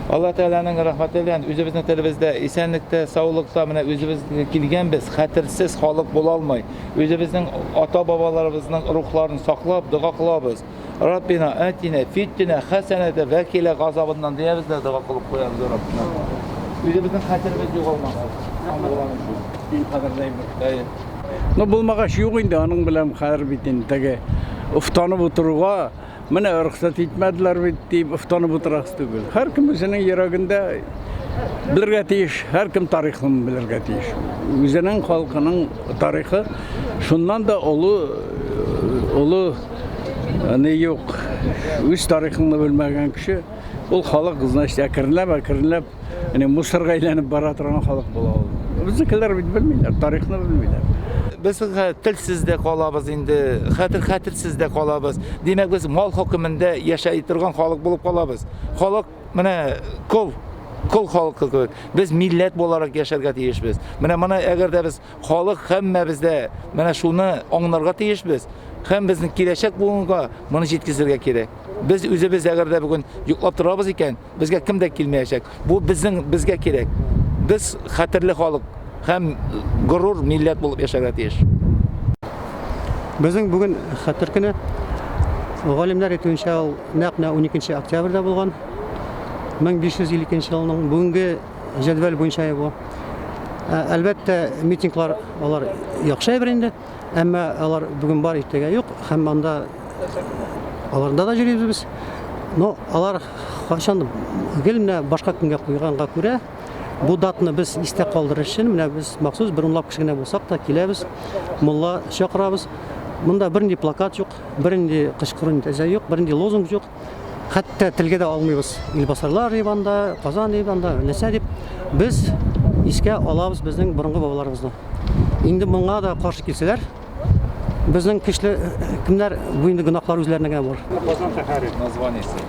Алла Тәгаләнең рәхмәте белән үзебезнең телебездә, исәнлектә, саулыкта менә үзебез килгәнбез, хәтерсез халык була алмый. Үзебезнең ата-бабаларыбызның рухларын саклап, дога кылабыз. Раббина атина фид дөнья хәсәнәтә вә килә газабыннан диябез дә дога кылып куябыз Раббина. Үзебезнең хәтеребез югалмасын. Иң кадерле әйбер. Ну, булмагач юк инде, аның белән хәзер бит инде теге офтанып утыруга Менә рөхсәт итмәделәр бит дип офтанып утырасы түгел. Һәркем үзенең йөрәгендә белергә тиеш, һәркем тарихын белергә тиеш. Үзенең халкының тарихы шуннан да олы олы ни юк. Үз тарихыңны белмәгән кеше, ул халык, значит, әкренләп, әкренләп Менә мусорга әйләнеп бара торган халык була ул. Безнекеләр бит белмиләр, тарихны белмиләр. Без телсез дә калабыз инде, хәтер хәтерсез дә калабыз. Димәк, без мал хөкемендә яшәй торган халык булып калабыз. Халык менә кол, кол халкы кебек. Без милләт буларак яшәргә тиешбез. Менә моны әгәр дә без халык һәммәбез дә менә шуны аңларга тиешбез. Һәм безнең киләчәк буынга моны җиткезергә кирәк. Без үзебез әгәр дә бүген йоклап торабыз икән, Безгә кем дә килмәячәк. Бу безнең безгә кирәк. Без хәтерле халык һәм горур милләт булып яшәргә тиеш. Безнең бүген хәтер көне. Галимнәр әйтүенчә, ул нәкъ менә 12 октябрьдә булган. 1552 елның бүгенге җәдвәл буенча бу. Әлбәттә, митинглар алар яхшы әйбер инде. Әмма алар бүген бар, иртәгә юк. Һәм анда аларда да йөрибез без. Но алар кайчан гел менә башка көнгә куйганга күрә, бу датны без истә калдырыр өчен менә без махсус бер унлап кеше генә булсак та киләбез, мулла чакырабыз. Монда бернинди плакат юк, бернинди кычкыру нитәсе юк, бернинди лозунг юк. Хәтта телгә дә алмыйбыз. Илбасарлар дип анда, Казан дип анда, нәрсә дип. Без искә алабыз безнең борынгы бабаларыбызны. Инде моңа да каршы килсәләр, безнең көчле кемнәр бу инде гөнаһлар үзләренә генә булыр. Казан шәһәре названиесе.